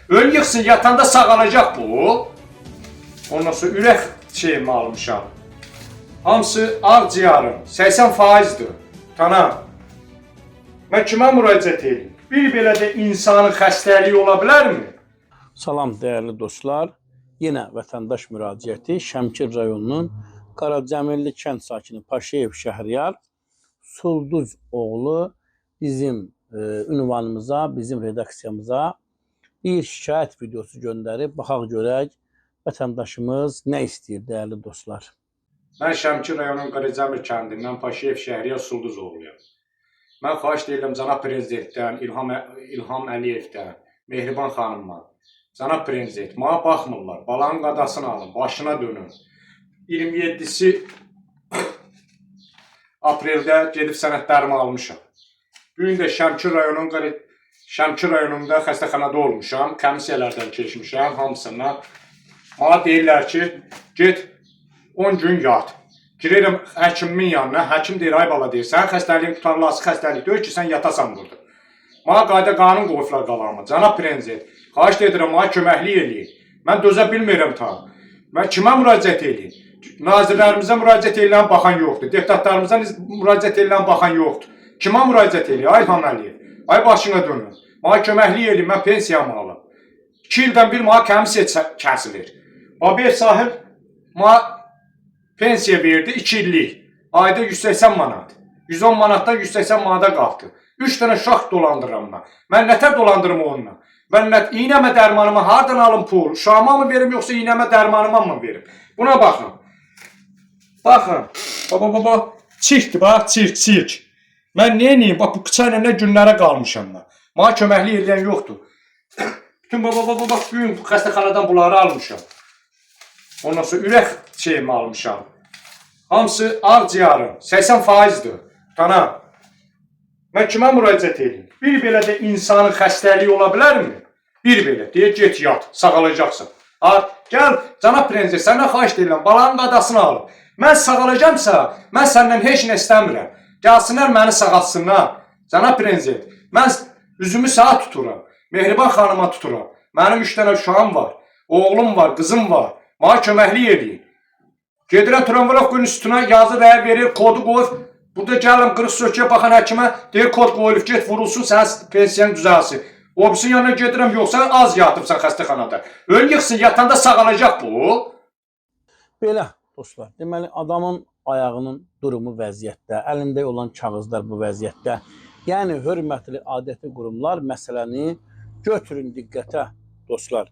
Ön yıxsın, yatanda sağalacaq bu. Ondan sonra ürək şeyimi almışam. Hamısı ağciyarım. 80%-dir. Tana. Mən kimə müraciət edeyim? Bir belə də insanın xəstəliyi ola bilərmi? Salam dəyərli dostlar. Yenə vətəndaş müraciəti Şəmkir rayonunun Qaracəmirli kənd sakini Paşayev Şəhriyar Sulduz oğlu bizim ünvanımıza, bizim redaksiyamıza bir şikayət videosu göndərib. Baxaq görək vətəndaşımız nə istəyir dəyərli dostlar. Mən Şəmkir rayonunun Qaracəmir kəndindən Paşayev Şəhriyar Sulduz oğluyam. Mən xahiş edirəm cənab prezidentdən, İlham Əliyevdən, Mehriban xanımdan. Cənab prezident, mənə baxmırlar. Balanın qadasını alın, başına dönün. 27-si apreldə gedib sənədlərimi almışam. Bu gün də Şəmkir rayonunda xəstəxanada olmuşam, komissiyalardan keçmişəm hamısından. Mənə deyirlər ki, get 10 gün yat. Girirəm həkimimin yanına, həkim deyir, ay bala deyir, sənin xəstəliyin tutarlası xəstəlik deyil ki, sən yatasan burada. Mənə qayda qanun qoyublar qalağıma. Cənab prezident, xahiş edirəm, mənə köməklik eləyin. Mən dözə bilmirəm ta. Mən kimə müraciət eləyim? Nazirlərimizə müraciət eləyən baxan yoxdur. Deputatlarımıza müraciət eləyən baxan yoxdur. Kimə müraciət eləyim? Ay İlham Əliyev. Ay başına dönün. Mənə köməklik eləyin, mən pensiyamı alım. 2 ildən bir mənə komissiya kəsilir. Babiyev sahib mənə pensiya verdi 2 illik. Ayda 180 manat. 110 manatdan 180 manata qalxdı. 3 dənə uşaq dolandırıram mən. Mən nətər dolandırım onunla? Mən nə iynəmə dərmanımı hardan alım pul? Uşağıma mı verim yoxsa iynəmə dərmanıma mı verim? Buna baxın. Baxın. Baba baba çirkdir bax, çirk, çirk. Mən nə edeyim? Bax bu qıça ilə nə günlərə qalmışam mən. Mənə köməklik eləyən yoxdur. Bütün baba baba bax bu gün xəstəxanadan bunları almışam. Ondan sonra ürək şeyimi almışam. Hamısı ağciyarım. 80%-dir. Tana. Mən kimə müraciət edeyim? Bir belə də insanın xəstəliyi ola bilərmi? Bir belə. Deyir, get yat, sağalacaqsan. Ha, gəl, cənab prezident, səndən xahiş edirəm, balanın qadasını alın. Mən sağalacamsa, mən səndən heç nə istəmirəm. Gəlsinlər məni sağaltsınlar. Cənab prezident, mən üzümü sənə tuturam. Mehriban xanıma tuturam. Mənim 3 dənə uşağım var. Oğlum var, qızım var. Mənə köməklik eləyin. Gedirəm Tramvalov üstünə yazı rəy verir, kodu qoyur. Burada gəlirəm qırıq söküyə baxan həkimə, deyir kod qoyulub, get vurulsun, sənin pensiyan düzəlsin. O birisinin yanına gedirəm, yox, sən az yatıbsan xəstəxanada. Ön yıxsın, yatanda sağalacaq bu. Belə dostlar, deməli adamın ayağının durumu vəziyyətdə, əlində olan kağızlar bu vəziyyətdə. Yəni hörmətli aidiyyəti qurumlar məsələni götürün diqqətə dostlar.